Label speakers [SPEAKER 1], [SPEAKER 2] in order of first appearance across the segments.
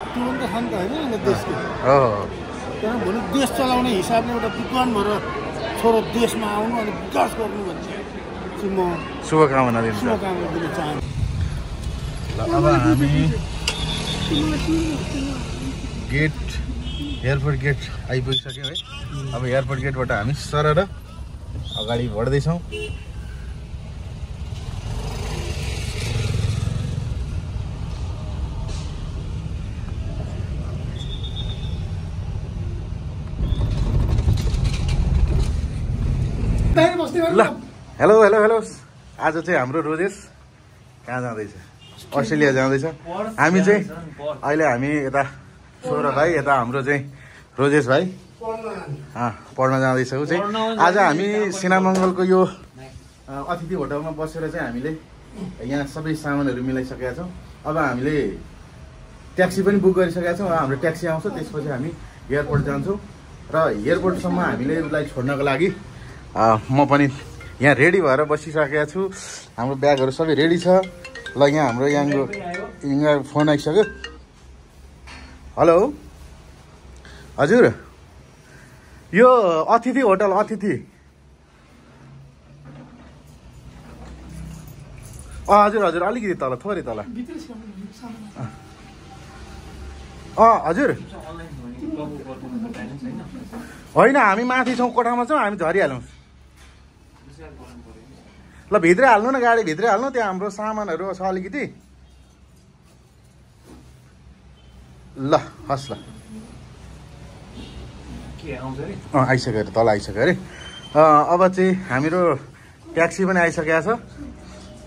[SPEAKER 1] तुरन्त खान्छ होइन देशको
[SPEAKER 2] हो
[SPEAKER 1] त्यहाँ भोलि देश चलाउने हिसाबले एउटा विद्वान भएर छोरो देशमा आउनु अनि विकास गर्नु भन्ने चाहिँ म
[SPEAKER 2] शुभकामना दिन
[SPEAKER 1] चाहन्छु।
[SPEAKER 2] अब हामी गेट एयरपोर्ट गेट आइपुगिसक्यौँ है। अब एयरपोर्ट गेटबाट हामी सरर अगाडि बढ्दैछौँ। ल हेलो हेलो हेलो आज चाहिँ हाम्रो रोजेस कहाँ जाँदैछ? अस्ट्रेलिया जाँदैछ। हामी चाहिँ अहिले हामी यता छोरा भाइ यता हाम्रो चाहिँ रोजेस भाइ पढ्न जाँदैछ। ऊ चाहिँ आज हामी सिनामङ्गलको यो अतिथि होटलमा बसेर चाहिँ हामीले यहाँ सबै सामानहरू मिलाइसकेका छौँ। अब हामीले ट्याक्सी पनि बुक गरिसकेका छौँ। हाम्रो ट्याक्सी आउँछ, त्यसपछि हामी एयरपोर्ट जान्छौँ र एयरपोर्टसम्म हामीले उसलाई छोड्नको लागि म पनि यहाँ रेडी भएर बसिसकेको छु। हाम्रो ब्यागहरू सबै रेडी छ। ल यहाँ हाम्रो यहाँ फोन आइसक्यो। हेलो हजुर, यो अतिथि होटल अतिथि हजुर हजुर अलिकति तल थोरै तल हजुर होइन हामी माथि छौँ, कोठामा छौँ, हामी झरिहालौँ। ल भित्रै हाल्नु न, गाडी भित्रै हाल्नु। त्यहाँ हाम्रो सामानहरू छ अलिकति। ल हस् ल आइसक्यो अरे, तल आइसक्यो अरे। अब चाहिँ हाम्रो ट्याक्सी पनि आइसकेको छ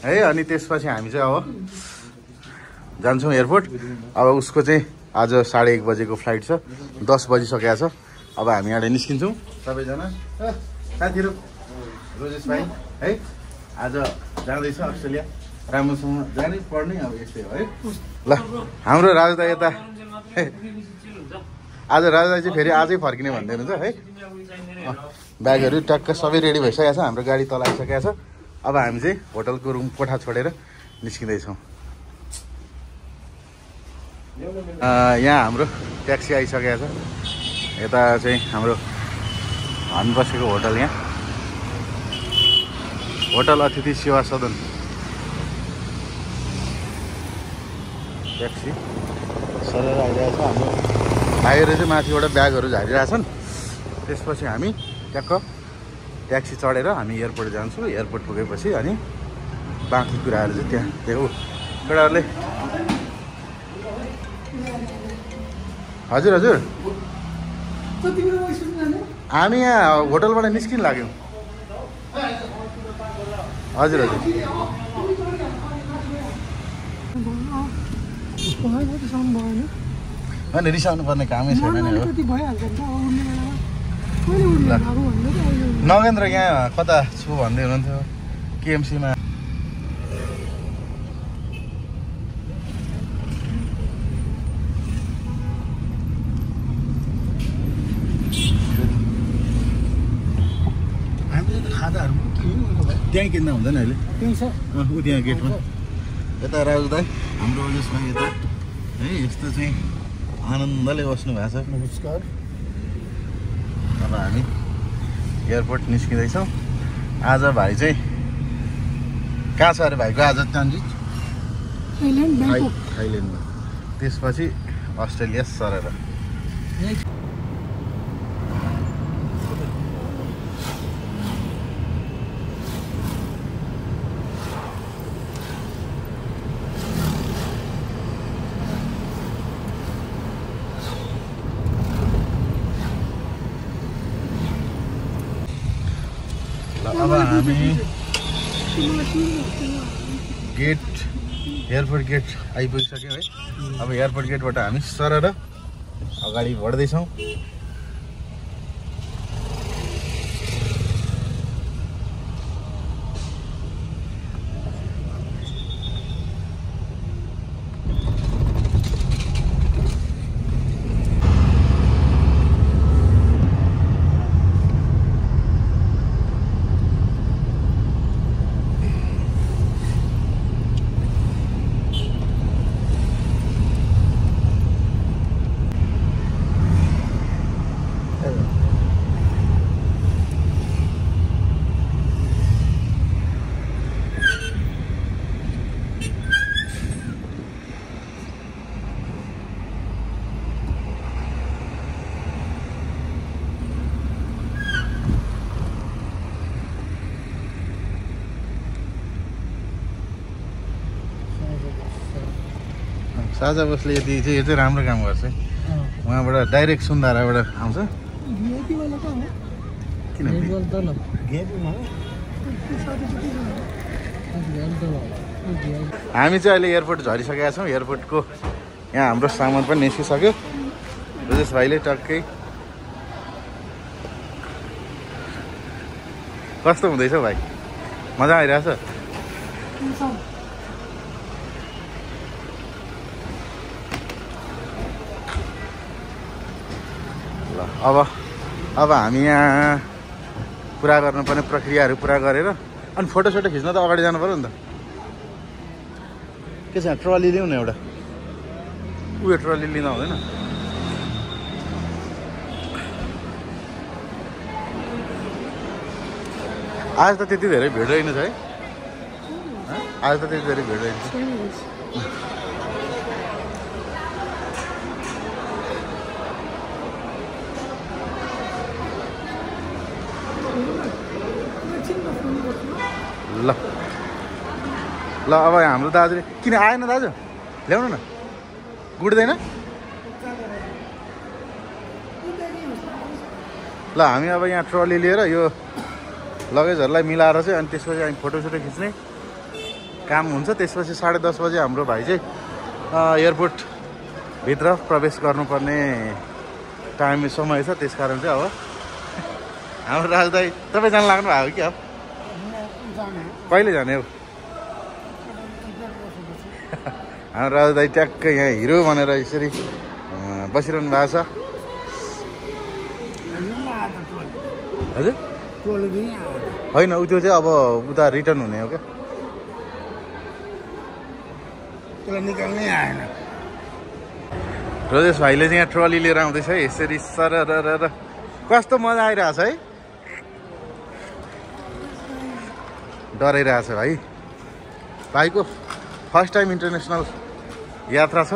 [SPEAKER 2] है। अनि त्यसपछि हामी चाहिँ अब जान्छौँ एयरपोर्ट। अब उसको चाहिँ आज 1:30 बजेको फ्लाइट छ, 10 बजिसकेको छ। अब हामी यहाँबाट निस्किन्छौँ सबैजना साथीहरू। रोजेस भाइ है आज जाँदैछ अस्ट्रेलिया, राम्रोसँग जाने पढ्ने अब यस्तै हो है। ल हाम्रो राजदा यता आज राजदा चाहिँ फेरि आजै फर्किने भन्दै हुनुहुन्छ है। ब्यागहरू टक्क सबै रेडी भइसकेको छ। हाम्रो गाडी तल आइसकेको छ। अब हामी चाहिँ होटलको रुम कोठा छोडेर निस्किँदैछौँ। यहाँ हाम्रो ट्याक्सी आइसकेको छ। यता चाहिँ हाम्रो हामी बसेको होटल, यहाँ होटल अतिथि सेवा सदन। ट्याक्सी सरेर आइरहेको छ। हाम्रो भाइहरू चाहिँ माथिबाट ब्यागहरू झारिरहेछन्। त्यसपछि हामी ट्याक्क ट्याक्सी चढेर हामी एयरपोर्ट जान्छौँ। एयरपोर्ट पुगेपछि अनि बाँकी कुराहरू चाहिँ त्यहाँ केटाहरूले हजुर हजुर हामी यहाँ होटलबाट निस्किन लाग्यौँ। हजुर हजुर होइन रिसाउनु पर्ने कामै छैन नि हो। नगेन्द्र यहाँ कता छु भन्दै हुनुहुन्थ्यो केएमसीमा। त्यहीँ किन्दा हुँदैन अहिले, त्यहीँ छ ऊ त्यहाँ गेटमा। यता राजु दाई हाम्रो जसमा यता है यस्तो चाहिँ आनन्दले बस्नु भएको छ। नमस्कार। अब हामी एयरपोर्ट निस्किँदैछौँ। आज भाइ चाहिँ कहाँ छ अरे भाइको आज ट्रान्जिट? थाइल्यान्डमा, त्यसपछि अस्ट्रेलिया सरेर। अब हामी एयरपोर्ट गेट आइपुगिसक्यौँ है। अब एयरपोर्ट गेटबाट हामी सरर अगाडि बढ्दैछौँ। साझा बसले यति चाहिँ यो चाहिँ राम्रो काम गर्छ है उहाँबाट डाइरेक्ट सुन्धाराबाट आउँछ किन हामी चाहिँ अहिले एयरपोर्ट झरिसकेका छौँ एयरपोर्टको यहाँ हाम्रो सामान पनि निस्किसक्यो रुजेश भाइले टक्कै कस्तो हुँदैछ भाइ मजा आइरहेछ ल अब हामी यहाँ पुरा गर्नुपर्ने प्रक्रियाहरू पुरा गरेर अनि फोटोसोटो खिच्न त अगाडि जानु पऱ्यो नि त के छ ट्रली ल्याउँ न एउटा उयो ट्रली लिँदा हुँदैन आज त त्यति धेरै भिड रहेनछ है आज त त्यति धेरै भिड रहेछ ल ल अब हाम्रो दाजुले किन आएन दाजु ल्याउनु न गुड्दैन ल हामी अब यहाँ ट्रली लिएर यो लगेजहरूलाई मिलाएर चाहिँ अनि त्यसपछि हामी फोटोसोटो खिच्ने काम हुन्छ त्यसपछि 10:30 बजे हाम्रो भाइ चाहिँ एयरपोर्टभित्र प्रवेश गर्नुपर्ने टाइम समय छ त्यस कारण चाहिँ अब हाम्रो राज दाइ तपाईँ जान लाग्नु भएको कि अब कहिले जाने हो हाम्रो राज दाइ ट्याक्कै यहाँ हिरो भनेर यसरी बसिरहनु भएको छ हजुर होइन उ त्यो चाहिँ अब उता रिटर्न हुने हो क्या
[SPEAKER 1] निकाल्नै आएन
[SPEAKER 2] रोजेश भाइले चाहिँ यहाँ ट्रली लिएर आउँदैछ है यसरी सर कस्तो मजा आइरहेछ है डराइरहेछ भाइ भाइको फर्स्ट टाइम इन्टरनेसनल यात्रा छ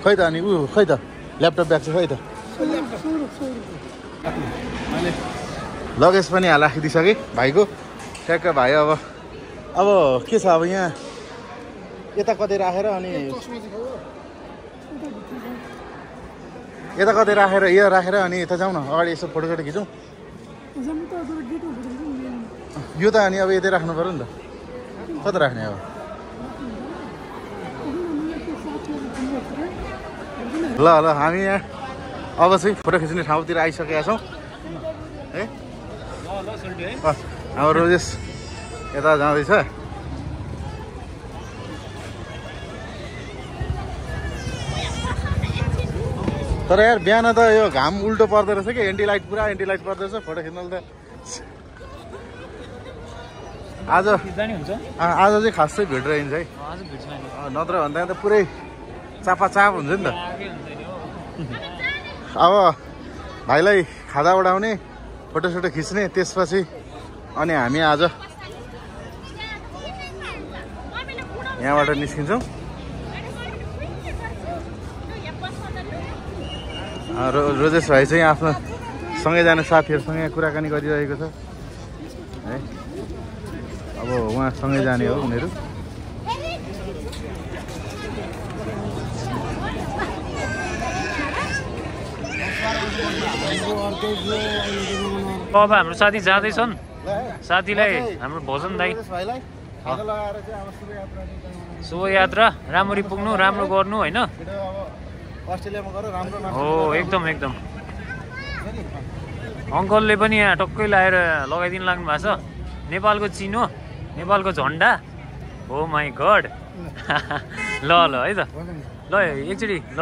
[SPEAKER 2] खै त अनि ऊ खै त ल्यापटप ब्याग चाहिँ खै त मैले लगेज पनि राखिदिइसकेँ भाइको ठ्याक्क भाइ अब के छ अब यहाँ यता कतै राखेर अनि यता कतै राखेर यो राखेर अनि यता जाउँ न अगाडि यसो फोटोसोटो खिचौँ यो त अनि अब यतै राख्नु पऱ्यो नि त कता राख्ने अब ल हामी यहाँ अब चाहिँ फोटो खिच्ने ठाउँतिर आइसकेका छौँ है हाम्रो रोजेश यता जाँदैछ तर यार बिहान त यो घाम उल्टो पर्दो रहेछ कि एन्टी लाइट पुरा एन्टी लाइट पर्दो रहेछ फोटो खिच्नु त आज चाहिँ खासै भिड रहन्छ है नत्र भन्दा त पुरै चापाचाप हुन्छ नि त अब भाइलाई खाजा उडाउने फोटोसोटो खिच्ने त्यसपछि अनि हामी आज यहाँबाट निस्किन्छौँ रोजेश भाइ चाहिँ आफ्नो सँगै जाने साथीहरूसँग कुराकानी गरिरहेको छ है अब उहाँ सँगै जाने हो उनीहरू
[SPEAKER 3] अब हाम्रो साथी जाँदैछन् साथीलाई हाम्रो भोजन दाइ शुभ यात्रा राम्ररी पुग्नु राम्रो गर्नु होइन हो एकदम एकदम अङ्कलले पनि यहाँ टक्कै लगाएर लगाइदिनु लाग्नु भएको छ नेपालको चिनो नेपालको झन्डा हो माई गड ल है त ल एकचोटि ल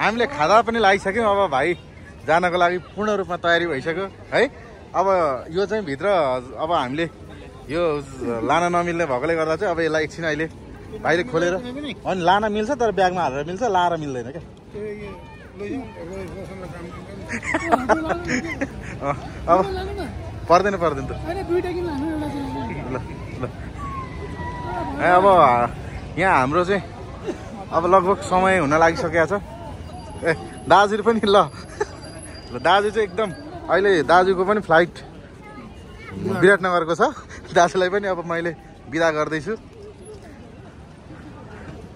[SPEAKER 2] हामीले खाजा पनि लगाइसक्यौँ अब भाइ जानको लागि पूर्ण रूपमा तयारी भइसक्यो है अब यो चाहिँ भित्र अब हामीले यो लान नमिल्ने भएकोले गर्दा चाहिँ अब यसलाई एकछिन अहिले भाइले खोलेर अनि लान मिल्छ तर ब्यागमा हालेर मिल्छ लाएर मिल्दैन क्या अब पर्दैन त ल अब यहाँ हाम्रो चाहिँ अब लगभग समय हुन लागिसकेको छ ए दाजु पनि ल दाजु चाहिँ एकदम अहिले दाजुको पनि फ्लाइट विराटनगरको छ। दाजुलाई पनि अब मैले बिदा गर्दैछु।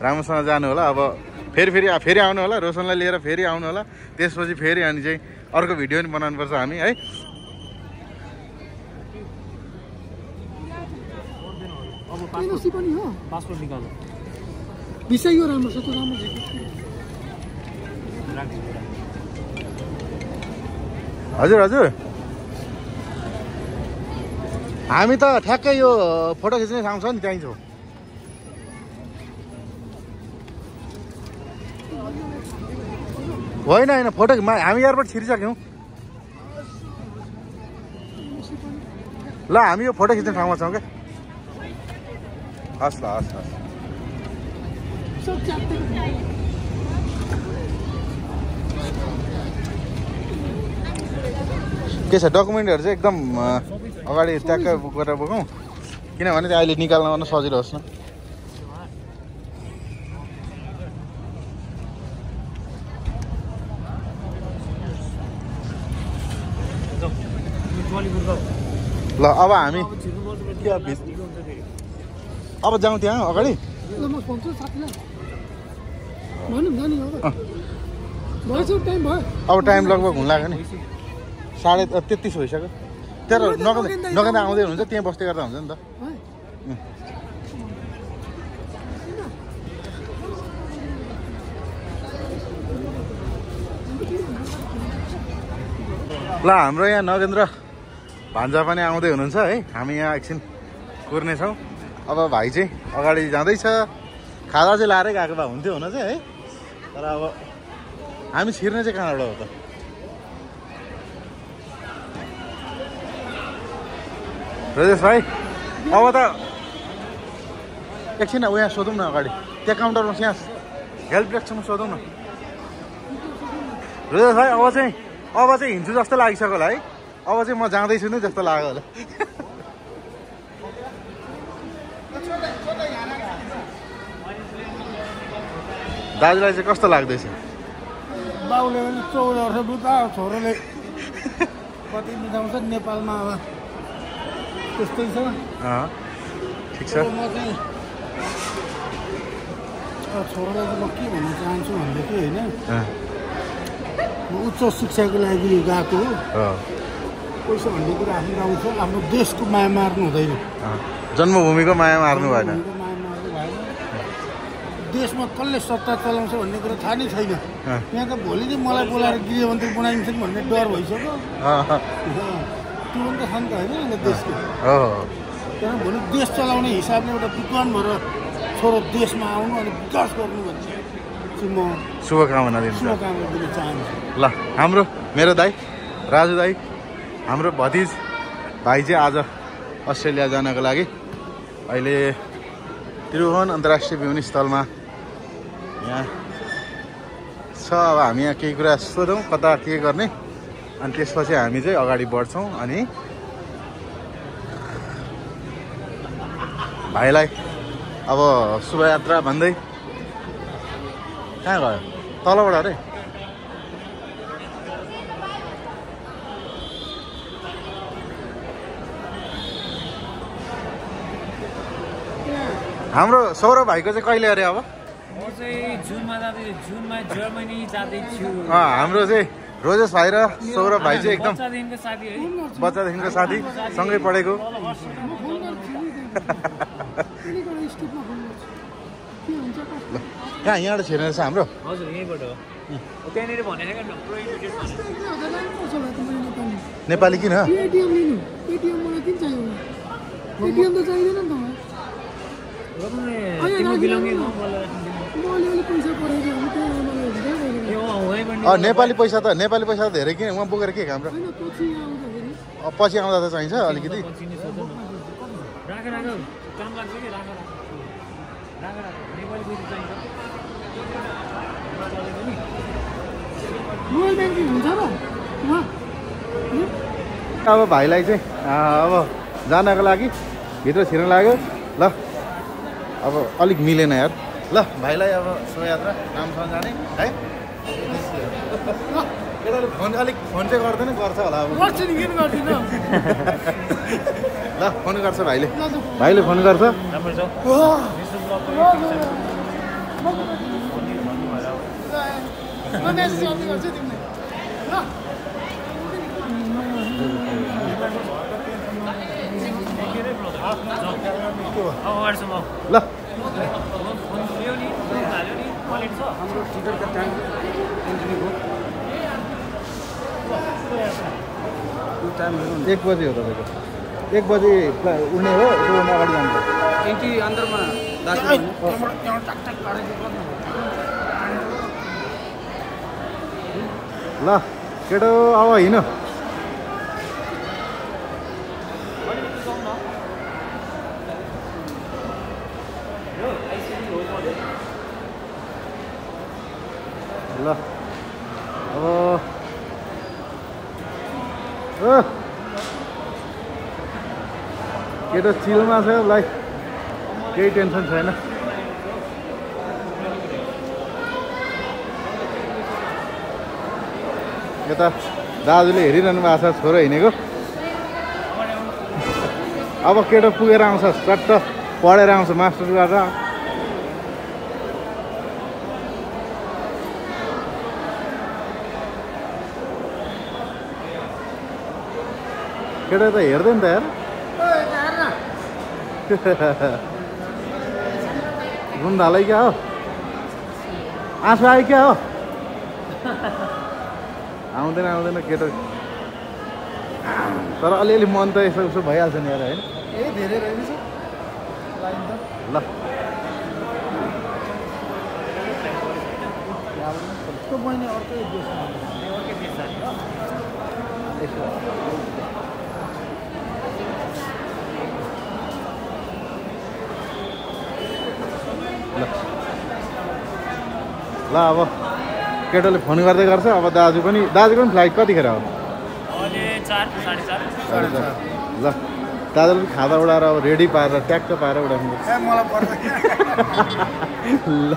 [SPEAKER 2] राम्रोसँग जानु होला। अब फेरि आउनु होला। रोशनलाई लिएर फेरि आउनु होला। त्यसपछि फेरि अनि चाहिँ अर्को भिडियो पनि बनाउनुपर्छ हामी है।
[SPEAKER 3] पासपोर्ट निकाल्नु
[SPEAKER 1] विषय यो राम्रो छ त्यो राम्रो छ।
[SPEAKER 2] हजुर हजुर हामी त ठ्याक्कै यो फोटो खिच्ने ठाउँ छ नि त्यहीँ छौँ। होइन होइन फोटो हामी एयरपोर्ट छिरिसक्यौँ। ल हामी यो फोटो खिच्ने ठाउँमा छौँ क्या। हस् ल हस् हस्। के छ डकुमेन्टहरू चाहिँ एकदम अगाडि ट्याक्कै बुक गरेर बोकौँ किनभने त्यो अहिले निकाल्न गर्न सजिलो होस् न। ल अब हामी अब जाउँ त्यहाँ अगाडि। अब टाइम लगभग हुन लाग्यो नि 33:30 भइसक्यो। तर नगदा आउँदै हुन्छ त्यहाँ बस्दै गर्दा हुन्छ नि त। ल हाम्रो यहाँ नगेन्द्र भान्जा पनि आउँदै हुनुहुन्छ है। हामी यहाँ एकछिन कुर्नेछौँ। अब भाइ चाहिँ अगाडि जाँदैछ। खाजा चाहिँ लाएरै गएको भए हुन्थ्यो हुन चाहिँ है। तर अब हामी छिर्ने चाहिँ कहाँबाट हो त? रजेश भाइ अब त एकछिन उहाँ सोधौँ न अगाडि त्यहाँ काउन्टरमा यहाँ हेल्प डेस्कसम्म सोधौँ न। रजेश भाइ अब चाहिँ हिँड्छु जस्तो लागिसक्यो होला है। अब चाहिँ म जाँदैछु नि जस्तो लाग्यो होला। दाजुलाई चाहिँ कस्तो लाग्दैछ?
[SPEAKER 1] बाउले पनि 14 वर्ष बिता छोरोले कति बिताउँछ नेपालमा। अब त्यस्तै छ।
[SPEAKER 2] ठिक छ।
[SPEAKER 1] म चाहिँ छोरोलाई चाहिँ म के भन्न चाहन्छु भनेदेखि होइन म उच्च शिक्षाको लागि गएको हो। पैसा भन्ने कुरा आफ्नो गाउँ छ। आफ्नो देशको माया मार्नु हुँदैन।
[SPEAKER 2] जन्मभूमिको माया मार्नु भएन।
[SPEAKER 1] देशमा कसले सत्ता चलाउँछ भन्ने कुरा थाहा नै छैन। यहाँ त भोलि नै मलाई बोलाएर गृहमन्त्री बनाइन्छन् भन्ने डर भइसक्यो। त्यो पनि त छ नि त होइन एउटा देशको। त्यहाँ भोलि देश चलाउने हिसाबले एउटा विद्वान भएर छोरो देशमा आउनु अनि विकास गर्नु भन्ने चाहिँ म
[SPEAKER 2] शुभकामना दिन
[SPEAKER 1] चाहन्छु।
[SPEAKER 2] ल हाम्रो मेरो दाइ राजु दाइ हाम्रो भतिज भाइ चाहिँ आज अस्ट्रेलिया जानको लागि अहिले त्रिभुवन अन्तर्राष्ट्रिय विमानस्थलमा यहाँ छ। अब हामी यहाँ केही कुरा सोधौँ कता के गर्ने अनि त्यसपछि हामी चाहिँ अगाडि बढ्छौँ। अनि भाइलाई अब शुभयात्रा भन्दै कहाँ गयो? तलबाट अरे हाम्रो सौरभ भाइको चाहिँ कहिले अरे? अब
[SPEAKER 3] म चाहिँ जुनमा जाँदैछु। जुनमा जर्मनी जाँदैछु।
[SPEAKER 2] हाम्रो चाहिँ रोजेश भाइ र सौरभ भाइ चाहिँ एकदम
[SPEAKER 3] बच्चादेखिको साथी है।
[SPEAKER 2] बच्चादेखिको साथी सँगै पढेको। कहाँ यहाँबाट छिर्ने रहेछ हाम्रो?
[SPEAKER 3] हजुर यहीँबाट हो। त्यहाँनिर भनेको
[SPEAKER 2] नेपाली किन? नेपाली पैसा त धेरै किन उहाँ बोकेर के हाम्रो पछि आउँदा त चाहिन्छ अलिकति। अब भाइलाई चाहिँ अब जानको लागि भित्र छिर्न लाग्यो। ल अब अलिक मिलेन यार। ल भाइलाई अब शोभायात्रा राम्रोसँग जाने है। केटाले फोन अलिक फोन चाहिँ गर्दैन गर्छ होला अब
[SPEAKER 1] गर्छु नि किन गर्दिनँ
[SPEAKER 2] ल फोन गर्छ भाइले फोन गर्छ
[SPEAKER 3] राम्रो छ
[SPEAKER 1] म मेसेज गर्दै गर्छु तिमीलाई ल
[SPEAKER 2] ल
[SPEAKER 1] हाम्रो टिकटको टाइम एन्ट्रीको यो टाइम
[SPEAKER 2] 1 बजे हो तपाईँको 1 बजे उड्ने हो त्योभन्दा अगाडि जान्छ
[SPEAKER 1] एन्ट्री अन्दरमा
[SPEAKER 2] ल केटो अब हिँड ल अब केटो चिलमा छ लाइ केही टेन्सन छैन यता दाजुले हेरिरहनु भएको छ छोरो हिँडेको अब केटो पुगेर आउँछ चट्ट पढेर आउँछ मास्टर गरेर केटो त हेर्दै नि त यार घुम धालै क्या हो आँसु आयो क्या हो आउँदैन केटो तर अलिअलि मन त यसो उसो भइहाल्छ नि यार होइन
[SPEAKER 1] ए धेरै रहेछ लाइन त
[SPEAKER 2] ल
[SPEAKER 1] त्यो बहिनी अर्कै देशमा
[SPEAKER 2] ल अब केटोले फोन गर्दै गर्छ अब दाजुको पनि फ्लाइट कतिखेर हो ल दाजुले पनि खाँदा उडाएर अब रेडी पारेर ट्याक्क पारेर उडाउनु
[SPEAKER 1] मलाई पर्दैन
[SPEAKER 2] ल